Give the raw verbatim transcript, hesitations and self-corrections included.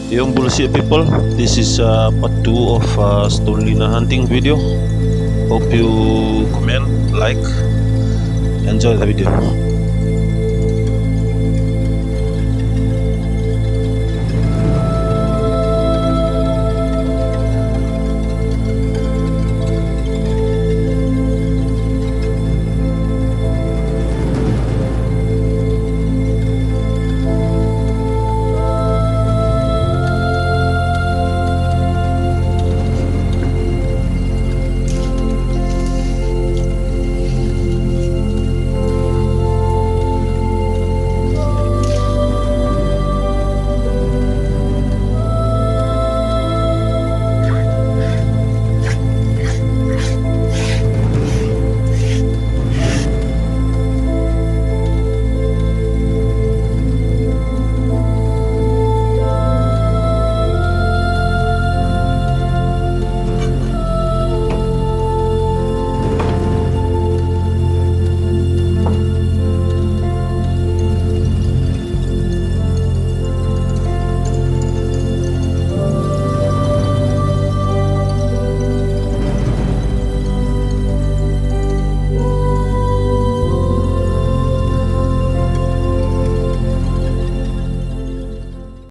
Yo, bula, see you people. This is uh, part two of uh, stone lina hunting video. Hope you comment, like, enjoy the video.